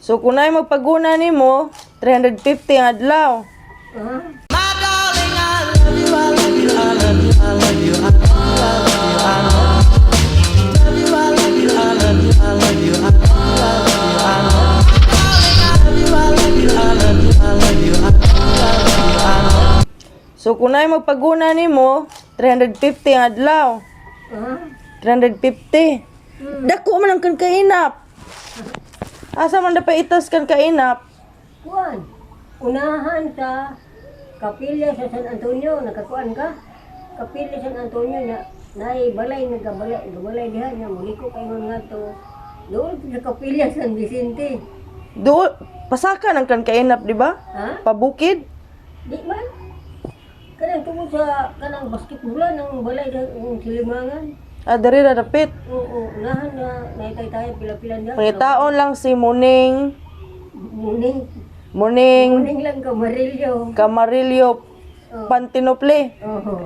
So kung naay magpaguna nimo, 350 ang adlaw. Ha? So kung naay magpaguna nimo, 350 ang adlaw. Ha? 350. Dako man ang kan kainap. Asa man dapat itas kan kainap? Kuan. Unahan sa kapilya sa San Antonio, nakakuan ka? Kapilya San Antonio na naay balay nagabalay, gabalay diha nga muliko kay nga to. Doon sa kapilya San Vicente. Do pasaka ng kan kainap, di ba? Ha? Pabukid. Di man. Kanang tungod sa kanang basketbolan ang balay diha ang silimangan. Ah, diri ra dapit. Oo, unahan na naitay-tay pila-pila niya. Pangitaon lang si Muning, Muning. Muning Muning lang kamarilyo. Camarillo Pantinople. Oo.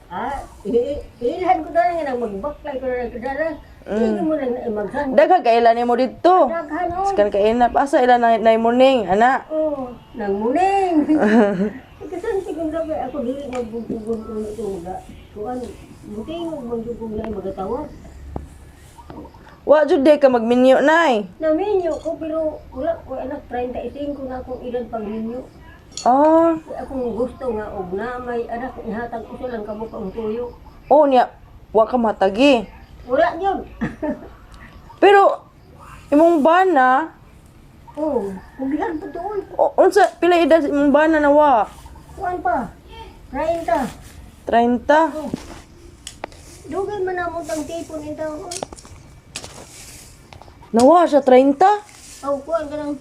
Ah, ilhan ko na nga nang magbaklay ko na lang kadara. Sige mo lang na magsan. Daghang kailan nimo didto. Daghan oh. Sa kan kainap asa ila na nay Muning, ana. Oh, nang muning. Kasan siguro sabi ako dili magbugbugon ko ito ga. Kuan, buti mo magbugbugon na magatawa. Wa jud day ka magminyo nay. Naminyo ko pero wala ko anak, 35 na akong edad pagminyo. Ah, Kaya akong gusto nga og na may anak ihatag usa lang kamo kaong tuyo. Oh niya wa ka matagi. Wala gyud. Pero imong bana, Oh, kugihan pa tuoy. Unsa pila edad imong bana na wa? Kuan pa. 30. 30. Oh. Dugay man namo tang tipon in taon. Oy. Nawa siya 30. Aw, kuan ka lang.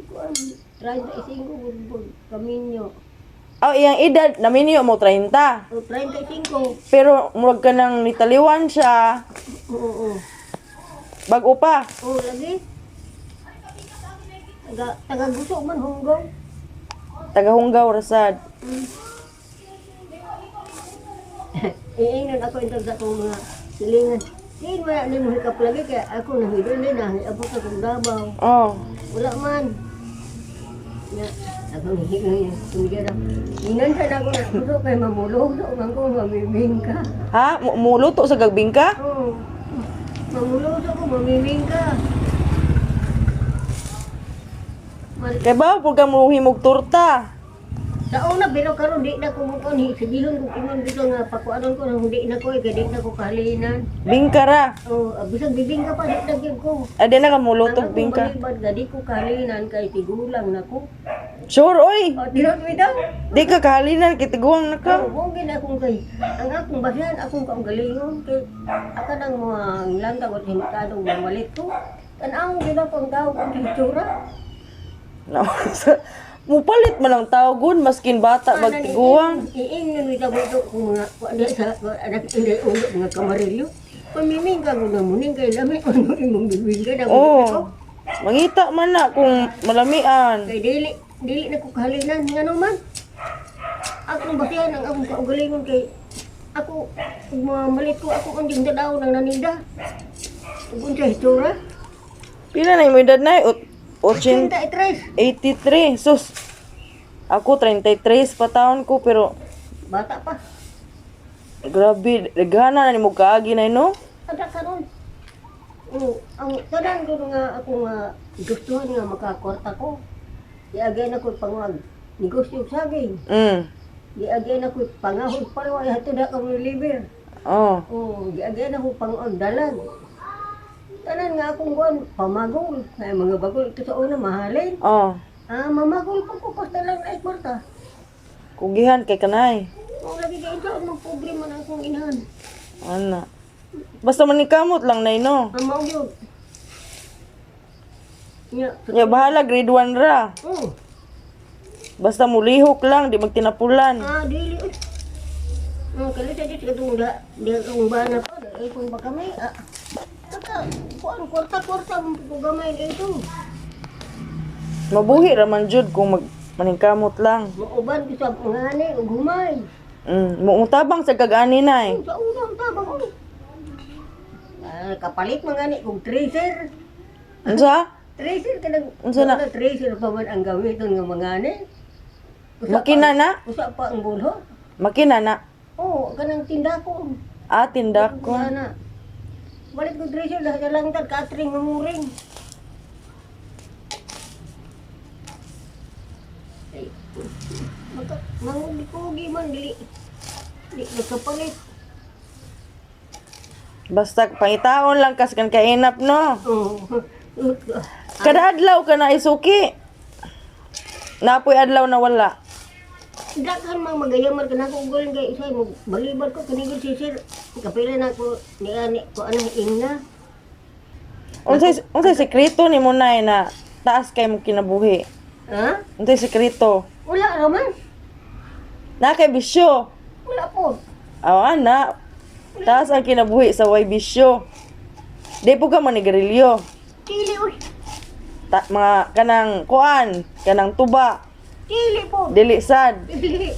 Kuan 35 gud kaminyo. Aw, iyang edad naminyo mo 30. Oh, 35. Pero murag ka nang nitaliwan siya, Oo, oo. bag-o pa. Oh, lagi. Taga taga gusto man hunggaw. Tagahunggaw rasad. Iingnan ako intag sa akong mga silingan. Di man ni mo hikap lagi kaya ako nahidol ni na abot akong Davao. Oh. Wala man. Ya, ako hihingi kumigara. Inan sa ako na gusto kay mamuluto man ko mamimingka. Ha? Muluto sa gagbingka? Oo. Mamuluto ko mamimingka. Mal Kay ba pud ka muhimog torta? Sa una pero karon di na ko mo ni sigilon ko ingon dito nga pakuanon ko nang di na ko eh, kay di na ko kahalinan. Bingka ra. Oh, bisag bibingka pa di na gyud ko. Adi na ka muluto Ang akong bingka. balibad nga di ko kahalinan kay tigulang na ko. Sure oy. Oh, di na bitaw. Di ka kahalinan kitiguang na ka. Oo, mao gid akong kay ang akong basihan akong kaugalingon kay aka nang mga lantag at himikado mamalit ko. Tan-awon gid ako ang tao kung itsura. No. Mupalit man ang tao gun maskin bata magtiguang. Iingnan mi tabo ito kung mga kuan diha sa anak hindi ulo mga kamarilyo. Pamiming ka kung namuning kay lami ano imong bibingka na Oh. Mangita man na kung malamian. Kay dili dili na ko kahalinan ngano man. Akong basihan ang akong kaugalingon kay ako ug mamalit ko ako ang daw ng naninda. Ug unsa itsura? Pila na imong edad na? 83. 83. Sus. Ako 33 pa taon ko pero Bata pa. grabe daghana na nimo kaagi na no. Ada karon. Oh, ang tanan ko nga ako nga gustuhan nga makakwarta ko. Giagay na ko pangwag negosyo og saging. Giagay na ko pangahod palwa hatod na kami liber. Oh. Oh, giagay na ko pangawag dalag. Tanan nga akong kuan pamagol. Ay mga bagol ito sa una mahalin. Oh. Ah, mamagol pa ko basta lang ay kwarta. Kugihan kay kanay. Oh, lagi kay ito ang problema na akong inahan. Ana. Basta manikamot lang nay no. Ang mao gyud. Nya, Ya bahala grade 1 ra. oh. Basta mulihok lang di magtinapulan. Ah, dili. Uy. Ah, kali sa dito katong da, di akong bana pa, ay kung pa kami. Ah, kaka, kuan kwarta kwarta mo ko gamay dito. Mabuhi ra man jud kung mag maningkamot lang. Mauban ko sa mga ani ug humay. Mutabang sa kag-ani nay. Sa unang tabang ko. Ah, kapalit man gani kog tracer. Unsa? Tracer ka nang Unsa na? Wala, tracer pa man ang gamiton nga mga ni. Usa Makina pa, na? Usa pa ang bulho. Makina na. Oo, kanang tindako. Ah, tindak ko. Ana. Balik ko tracer dahil sa langtad katring nga muring. Ay, maka mangugi man dili. Di nagkapalit. Basta pangitaon lang kas kan kainap, no. Oo. Kada adlaw ka na isuki. Napoy adlaw na wala. Daghan mang magayaman ka na ako ugaling kay isay mo balibad ko kanigol si sir. Kapila na ko ni ani ko anang ingna. Unsay sekreto nimo, Nay, na taas kay mo kinabuhi? Ha? Unsay sekreto? Wala raman. Na kay bisyo. Wala po. Aw ana. Taas ang kinabuhi sa way bisyo. Di po ka manigarilyo. Dili uy. Ta, mga kanang kuan, kanang tuba, Dili po. dili sad. Dili.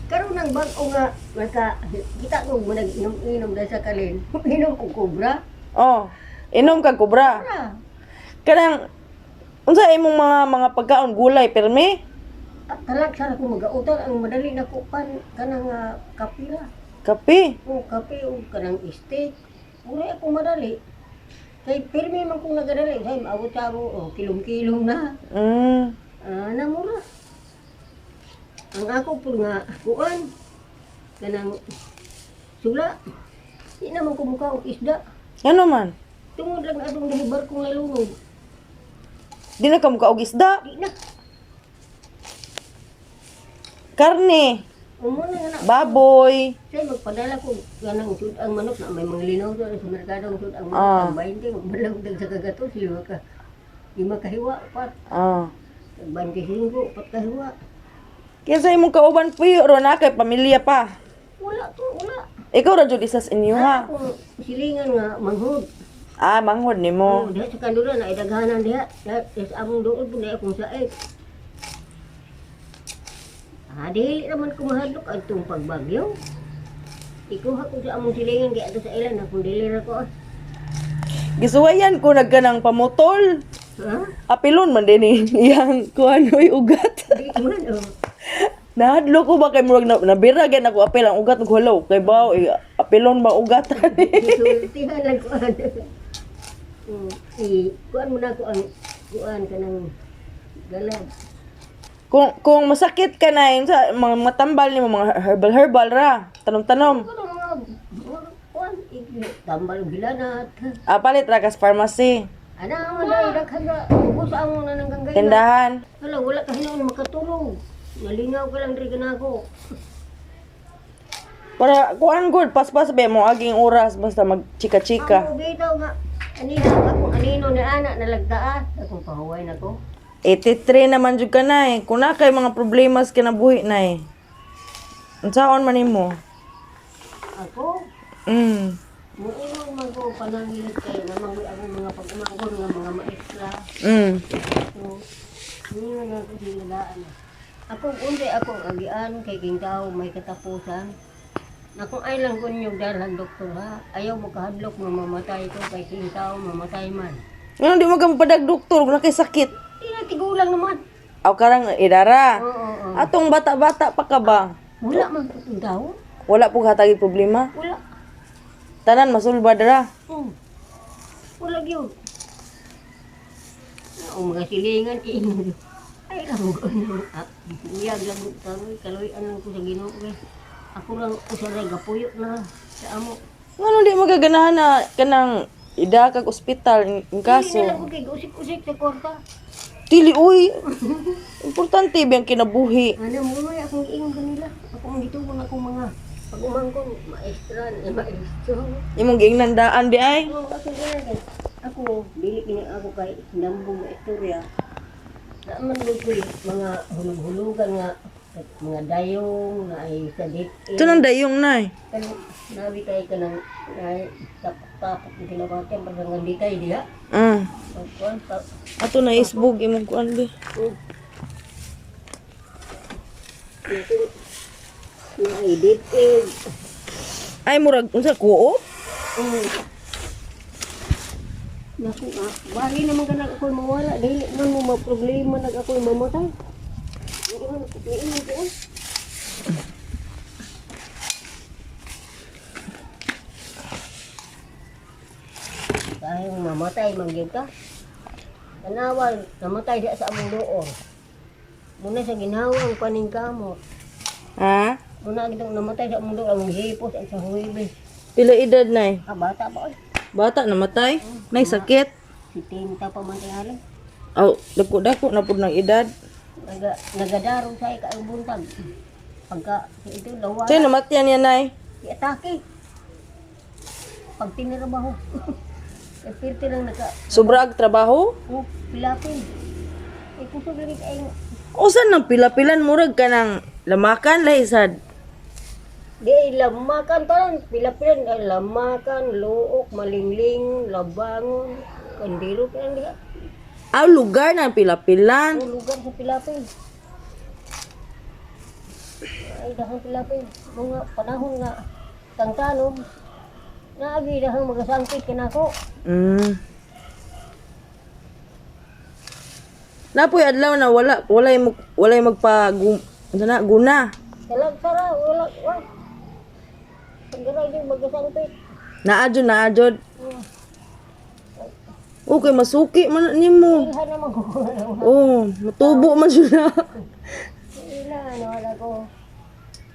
Karon nang bag-o nga maka kita ko mo nag-inom-inom dahil sa kalin. Inom ko kobra. Oh, inom kag kobra. Kobra. Kanang unsa imong mga pagkaon, gulay permi? At talag sa ko magautan ang madali na ko pan kanang kapila. Kape. O kape o kanang steak. Uri ako madali. Kay pirmi man kong nagadali, say maabot sa ako, o kilom-kilom na. Ah, namura. Ang ako po nga kuan kanang sula. Di naman ko mukha og isda. Ano man? Tungod lang atong diri barkong nalunod. Di na ka mukaog isda. Di na. Karne, Umo na nga na. baboy. Say magpadala ko kanang sud ang manok na may mga linaw sa merkado ang sud ang manok ang 20 magbalang dag sa kagatos lima ka hiwa pat 25 pat kahiwa. Kinsa imong kauban puyo ron na kay pamilya pa? Wala to, wala. Ikaw ra jud isa sa inyo ha. Akong silingan nga manghod. Ah, manghod Oh, nimo. diha sa kanduran ay daghanan diha. Diha sa among duol po na akong saig. Ah, dili naman ko mahadlok adtong pagbagyo. Ikuha ko sa among silingan kay ato sa ilan akong dili ra ko. Ah. Gisuwayan ko nagkanang pamutol. Ha? Apilon man din ni iyang kuan oy ugat. Di man oh. Nahadlo ko ba kay murag na, nabira gyud ako apil ang ugat ug halaw kay baw eh, apilon ba ugat? Gisultihan lang kuan. I kuan mo na ko ang kuan kanang galab. Kung masakit ka na yun, sa mga matambal nimo mga herbal herbal ra, tanom-tanom. Kuno mga kuan tambal og hilanat. Ah, palit ra kas pharmacy, Ana man dai daghan ra ubos ang na nang ganggay. tindahan. Hala, wala ka hinuon makatulog. Nalingaw ka lang diri kanako. Para kuan good, paspas ba mo aging oras basta magchika-chika. Amo bitaw nga anina akong anino ni ana nalagtaa akong pahuway nako. 83 naman jud ka na eh. Kung na kay mga problema sa kinabuhi na eh. Unsaon man nimo? Ako muingon man ko panangilit kay namang akong mga pag-umangkon nga mga maestra. So, niyon na ko sila. Ako undi akong agian kay king tao may katapusan. Nakong ay lang kunyog dalhan doktor ha. Ayaw mo kahadlok nga mamatay ko kay king tao mamatay man. Ngano di mo ka mapadag doktor kung na kay sakit? Di na tigulang naman. Aw karang idara. Oo, oo. Atong bata-bata pa ka ba? Wala man itong tao. Wala po hatagi problema. Wala. Tanan masulbad ra. Wala gyud. Ang mga silingan iinom. Ay lang mo ano. Iyag lang ko taroy kaloy-an lang ko sa Ginoo kay. Ako lang usa ra gapuyo na sa amo. Ngano di mo gaganahan na kanang ida kag ospital in Dili kaso? na lang ko kay usik-usik sa kwarta. Dili uy. Importante ba ang kinabuhi? Ano mo may akong giingon kanila. Ako ang gitugon akong mga pag-umangkon maestra ni maestro. Imong giingnan daan di ay. Oo, ako gina kay ako dili kini ako kay nambong nga istorya. Naaman gud ko'y mga hulog-hulugan nga mga dayong na ay sa date. Ito nang dayong nay. Kan nabi kay kanang ay tapok-tapok ng kinabatian parang nga di kay diha. Pagkuan pa. Ato na isbog imong kuan bi. Na ay date. Ay murag unsa kuop? Naku, bali naman ka nag ako'y mawala. Dili man mo maproblema nag ako'y mamatay. Niingon ko, oy. Dahil mamatay man gyud ka. Tanawa, namatay siya sa among doon. Muna sa ginhawang paning kamot. Ha? Muna gitong namatay sa among doon, among hipos at sa huwibes. Pila edad nay? Ah, bata pa oy. Bata namatay? Nay sakit? Si Tinta pa man tingali. Aw, dako-dako na pud ng edad. Nagadaro sa ka ang buntag. Pagka ito lawa, Say namatyan niya, nay. atake. Pag tinirabaho. Eh pirti lang naka Sobra ag trabaho? oh, pilapin. Eh kusog lagi kay Usan nang pila-pilan murag ka ng lamakan lahi sad. di ay lamakan tanan, pilapilan ay lamakan, luok, malingling, labangon, kandiro pa lang diha. Aw lugar ng pila-pilan. Ang lugar sa pilapin. Ay dahang pilapin, mga panahon nga tangtanom, naagi dahang magasangkit kanako. Napoy adlaw na wala walay magpa ano na guna. Talag sara, wala, wala. Paggaray din magasangkit. Naa jud, naa jud. Okay, masuki man nimo. Ilhan naman ko. Oh, matubo man jud na. Ila, ano wala ko.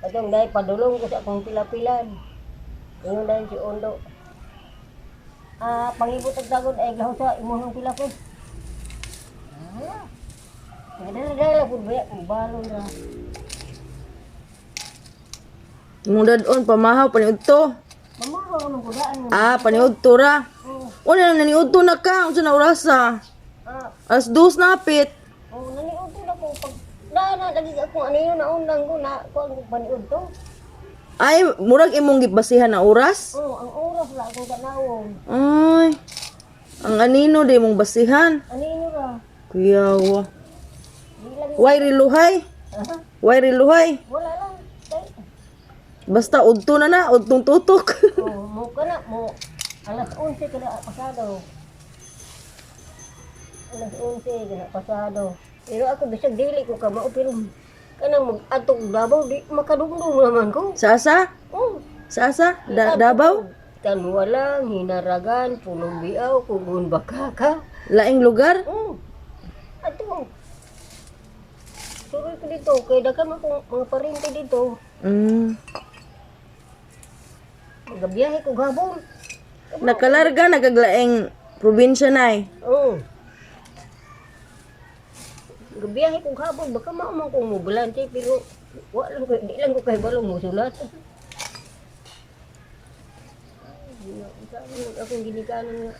Atong dahil padulong ko sa akong pilapilan. Ingon dahil si Ondo. Ah, pangibot og dagod ay gaw sa imong pilapil. Ah. Ngadala-dala pud ba balon ra. Imong dadon pamahaw paniudto. Mamahaw naman ko daan. Ah, paniudto ra. Oh, Una na naniudto na ka, unsa na orasa? ah, Alas 2 na hapit. oh, naniudto na ko pag daan na lagi ako ano yun naundang ko na ko ang paniudto. Ay, murag imong gibasihan na oras. Oh, ang oras la akong tanawon. Ay. Ang anino di mong basihan. Ano yun ra? Kuyawa. Di lang. Way riluhay. Ah, Way riluhay. wala lang. Kay, Basta udto na na, udtong tutok. oh, mo kana mo alas 11 kada pasado. Alas 11 kada pasado. Pero ako bisag dili ko kamao pero kanang mag-adto og Davao di makadumdum naman ko. Sa asa? Oh, Sa asa? Davao? Tanwalang, Hinaragan, Pulong Biaw, Kugon Bakaka. Laing lugar? Oh. Ato. Suroy ko dito kay daghan man kong mga parente dito. Magabiyahe ko gabon. Nakalarga nagaglaing probinsya nay. Oo. Gabiyahe kong habol, baka maumang kong mubalante, pero wa lang ko, di lang ko kay balong musulat. Ay, akong ginikanan nga.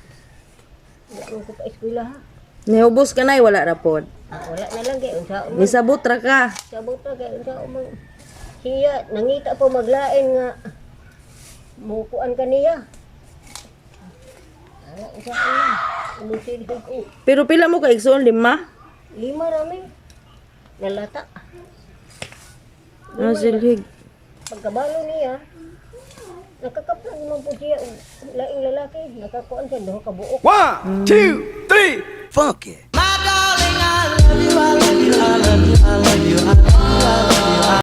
Wala man ko pa eskwela ha. Nihubos ka nay, wala ra pod. Ah, wala na lang kay unsa man. Nisabot ra ka. Sabot na kay unsa man. Siya nangita pa maglain nga mukuan kaniya. Ay, unsa man. Umusil ko. Pero pila mo ka igsoon? Lima? Lima rami. Nalata. Ah, silhig. Pagkabalo niya, nakakaplag naman po siya og laing lalaki. Nakakuan siya, duha ka buok. One, two, three, funk it.